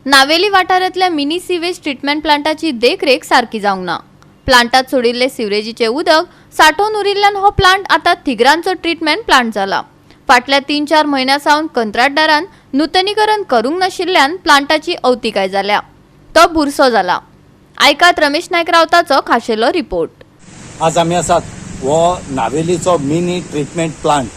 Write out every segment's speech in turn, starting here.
नावेली वाठारांतल्या mini sewage treatment प्लांटाची देखरेख सारकी जावंक ना. प्लांटात सोडिल्ले सिवरेजीचें उदक सांठोवन उरिल्ल्यान हो प्लांट आतां थिगरांचो ट्रिटमेंट प्लांट जाला. फाटल्या 3-4 म्हयन्यां सावन कंत्राटदारान नुतनीकरण करूंक नाशिल्ल्यान प्लांटाची अवतिकाय जाल्या, तो बुरसो जाला. आयकात रमेश नायक रावताचो खाशेलो रिपोर्ट. आज आमी आसात हो नावेलीचो मिनी ट्रिटमेंट प्लांट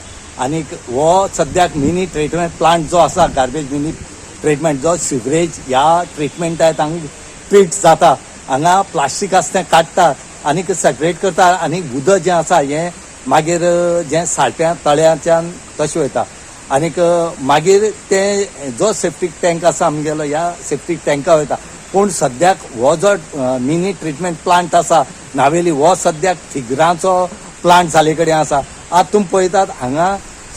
आनीक हो सद्याक मिनी ट्रिटमेंट प्लांट जो आसा, गार्बेज मिनी ट्रिटमेंट जो सिवरेज ह्या ट्रिटमेंटात हांगा ट्रीट जाता. हांगा प्लास्टीक आसा तें काडटा आनीक सेपरेट करता आनी उदक जें आसा हें मागीर जें साळप्यां तळ्याच्यान तशें वयता आनीक मागीर तें जो सेप्टीक टँक आसा आमगेलो, ह्या सेप्टीक टँका वयता. पूण सद्याक हो जो मिनी ट्रिटमेंट प्लांट आसा नावेली, हो सद्याक थिगरांचो प्लांट जाले कडेन आसा. आतां तुमी पळयतात, हांगा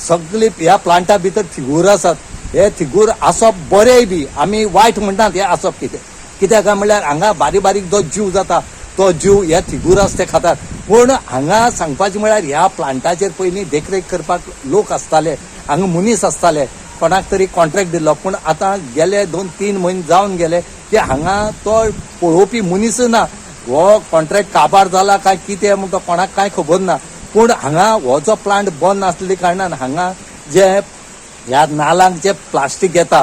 सगळे ह्या प्लांटा भितर थिगूर आसात. हे थिगूर आसप बरेंय बी आमी वायट म्हणटात हे आसप. कितें कित्याक काय म्हणल्यार हांगा बारीक बारीक जो जीव जाता तो जीव हे थिगूर आसा ते खातात. पूण हांगा सांगपाचें म्हळ्यार ह्या प्लांटाचेर पयलीं देखरेख करपाक लोक आसताले, हांगा मनीस आसताले, कोणाक तरी कॉन्ट्रॅक्ट दिल्लो. पूण आतां गेले 2-3 म्हयने जावन गेले की हांगा तो पळोवपी मनीस ना. हो कॉन्ट्रॅक्ट काबार जाला काय कितें म्हणटा कोणाक कांय खबर ना. पूण हांगा हो जो प्लांट बंद आसले कारणान हांगा जे ह्या नालांक जे प्लास्टीक येता,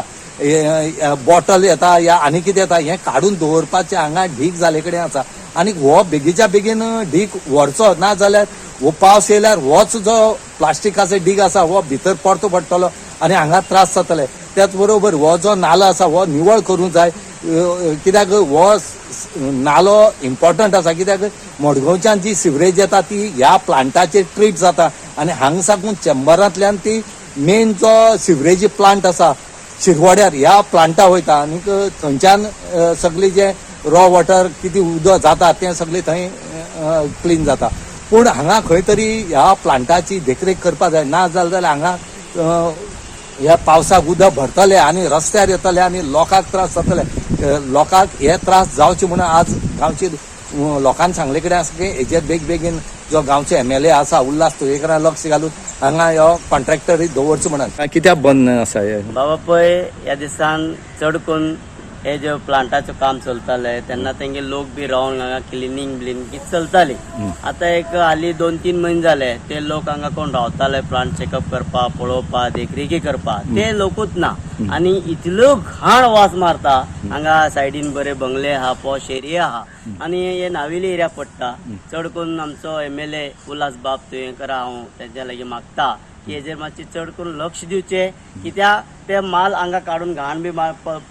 बॉटल येता या आनी कितें येता, हें काडून दवरपाचें हांगा ढीक जाले कडेन आसा. आनी हो बेगीच्या बेगीन ढीक व्हरचो, ना जाल्यार हो पावस येयल्यार होच जो प्लास्टिकाचो ढीक आसा हो भितर परतो पडटलो आनी हांगा त्रास जातले. त्याच बरोबर हो जो नालो आसा हो निवळ करूंक जाय, कित्याक हो नालो इम्पॉर्टंट आसा, कित्याक मडगांवच्यान जी सिवरेज येता ती ह्या प्लांटाचेर ट्रीट जाता आनी हांगा साकून चेंबरांतल्यान ती मेन जो सिवरेज प्लांट आसा शिरवड्यार, ह्या प्लांटा वयता आनीक थंयच्यान सगळें जें रॉ वॉटर कितें उदक जाता तें सगळें थंय क्लीन जाता. पूण हांगा खंय तरी ह्या प्लांटाची देखरेख करपा जाय, ना जालें जाल्यार हांगा ह्या पावसाक उदक भरतले आनी रस्त्यार येतले आनी लोकांक त्रास जातले. लोकांक हे त्रास जावचे म्हणून आज गांवचे लोकांनी सांगले कडेन आसा की हेजेर बेग बेगीन जो गांवचो एमएलए आसा उल्हास तुयेकरान लक्ष घालून हांगा ह्यो कॉन्ट्रॅक्टर दवरचो म्हणून. कित्याक बंद आसा हे? बाबा, पळय, ह्या दिसान चड करून हे जे प्लांटाचें काम चलताले तेन्ना तेंगे लोक बी रावन हांगा क्लिनींग ब्लिनींग कितें चलताली. आतां एक हाली 2-3 म्हयने जाले ते लोक हांगा कोण रावताले प्लांट चेकअप करपाक, पळोवपाक, देखरेखी करपाक, ते लोकूच ना आनी इतलो घाण वास मारता हांगा. सायडीन बरे बंगले आहा, पॉश एरिया आहा आनी हे नावेली एरिया पडटा. चड करून आमचो एमएलए उल्हास बाब तुयेंकर, हांव तेंच्या लागीं मागता की हेजेर मातशें चड करून लक्ष दिवचें, कित्याक ते माल हांगा काडून घाण बी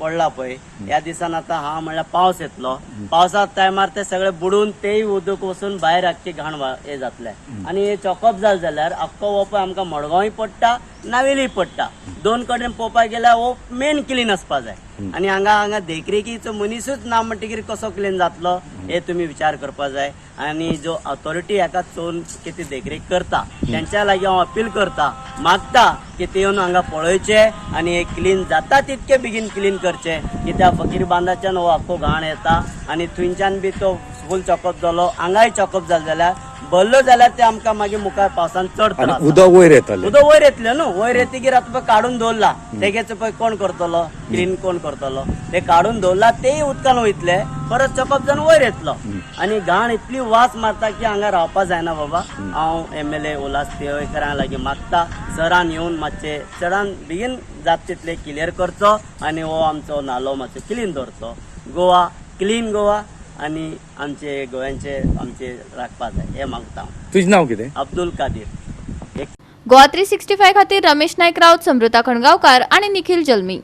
पडला पळय ह्या दिसान. आतां हा म्हणल्यार पावस येतलो, पावसा टायमार ते सगळे बुडून तेय उदक वचून भायर आख्खी घाण हे जातले. आनी हे चॉकअप जालें जाल्यार आख्खो हो पळय आमकां मडगांवय पडटा, नावेलीय पडटा. दोन कडेन पळोवपाक गेल्यार हो मेन क्लीन आसपा जाय आनी हांगा हांगा देखरेखीचो मनीसूच ना म्हणटकीर कसो क्लीन जातलो हे तुमी विचार करपा जाय. आनी जो ऑथॉरिटी हाका चोवन कितें देखरेख करता तेंच्या लागीं हांव अपील करता, मागता की ते येवन हांगा पळोवचे आनी हे क्लीन जाता तितके बेगीन क्लीन करचे, कित्याक फकीर बांदाच्यान हो आख्खो घाण येता आनी थंयच्यान बी तो फूल चॉकअप जालो, हांगाय चॉकअप जालो जाल्यार भरलो जाल्यार ते आमकां मागीर मुखार पावसान चड आनी त्रास. उदक वयर येतलें. उदक वयर येतलें न्हू. वयर येतकीर आतां पळय काडून दवरला तेगेच पळय कोण करतलो क्लीन, कोण करतलो? ते काडून दवरला तेय उदकान वयतले, परत चॉकअप जावन वयर येतलो आनी घाण इतली वास मारता की हांगा रावपा जायना बाबा. हांव एमएलए उल्हास तुयेंकरा लागीं मागता, सरान येवन मातशें चडान बेगीन जाता तितले क्लियर करचो आनी हो आमचो नालो मातसो क्लीन दवरचो. गोवा क्लीन गोवा आनी आमचे गोंयांचे आमचे राखपा जाय हें मागता हांव. तुजें नांव कितें? अब्दुल कादीर एक. गोवा 365 खातीर रमेश नायक राऊत, समृता खणगांवकार आणि निखिल जल्मी.